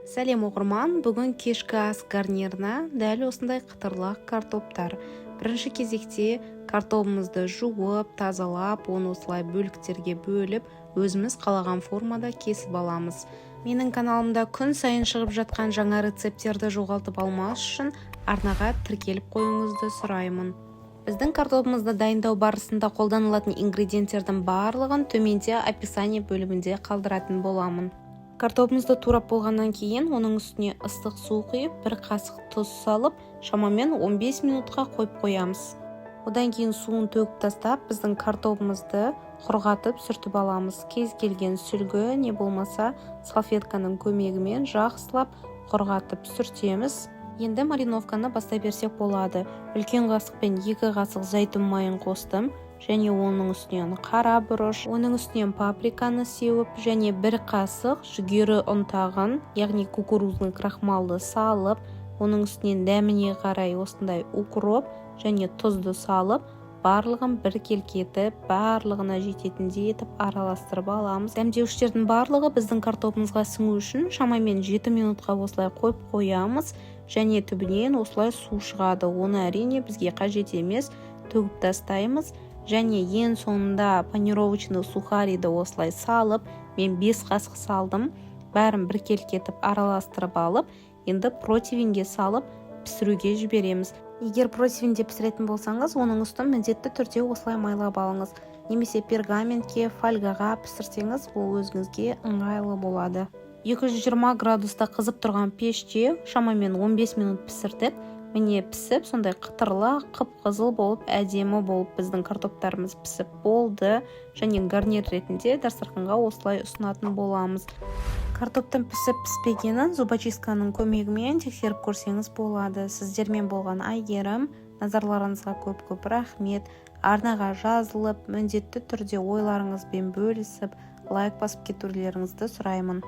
Сәлем, оқырман! Бүгін кешкі ас гарнирына дәл осындай қытырлақ картоптар. Бірінші кезекте картобымызды жуып, тазалап, оны осылай бөліктерге бөліп, өзіміз қалаған формада кесіп аламыз. Менің каналымда күн сайын шығып жатқан жаңа рецепттерді жоғалтып алмас үшін арнаға тіркеліп қоюыңызды сұраймын. Біздің картобымызды дайындау барысында қолданылатын ингредиенттердің барлығын төменде описание бөлімінде қалдыратын боламын. Картобымызды турап болғаннан кейін оның үстіне ыстық су құйып, бір қасық тұз салып, шамамен 15 минутқа қойып қоямыз. Одан кейін суын төгіп тастап, біздің картобымызды құрғатып, сүртіп аламыз. Кез келген сүлгі не болмаса салфетканың көмегімен жақсылап құрғатып сүртеміз. Енді мариновканы бастай берсек болады. Үлкен қасықпен 2 қасық зәйтүн майын қостым және оның үстінен қара бұрыш, оның үстінен паприканы сеуіп және бір қасық жүгері ұнтағын, яғни кукурузный крахмалды салып, оның үстінен дәміне қарай осындай укроп және тұзды салып, барлығын біркелкі етіп, барлығына жететіндей етіп араластырып аламыз. Дәмдеуіштердің барлығы біздің картобымызға сіңу үшін шамамен 7 минутқа осылай қойып қоямыз. Және түбінен осылай су шығады, оны, әрине, бізге қажет емес, төгіп тастаймыз. Және ең соңында панировочный сухариді осылай салып, мен 5 қасық салдым, бәрін біркелкі етіп араластырып алып, енді противеньге салып, пісіруге жібереміз. Егер противеньде пісіретін болсаңыз, оның үстін міндетті түрде осылай майлап алыңыз немесе пергаментке, фольгаға пісірсеңіз, ол өзіңізге ыңғайлы болады. 220 градуста қызып тұрған пеште шамамен 15 минут пісірдік. Міне, пісіп, сондай қытырлы, қып қызыл болып, әдемі болып біздің картоптарымыз пісіп болды. Және гарнир ретінде дастарханға осылай ұсынатын боламыз. Картоптың пісіп піспегенін зубочистканың көмегімен тексеріп көрсеңіз болады. Сіздермен болған Әйгерім. Назарларыңызға көп көп рахмет. Арнаға жазылып, міндетті түрде ойларыңызбен бөлісіп, лайк басып кетулеріңізді сұраймын.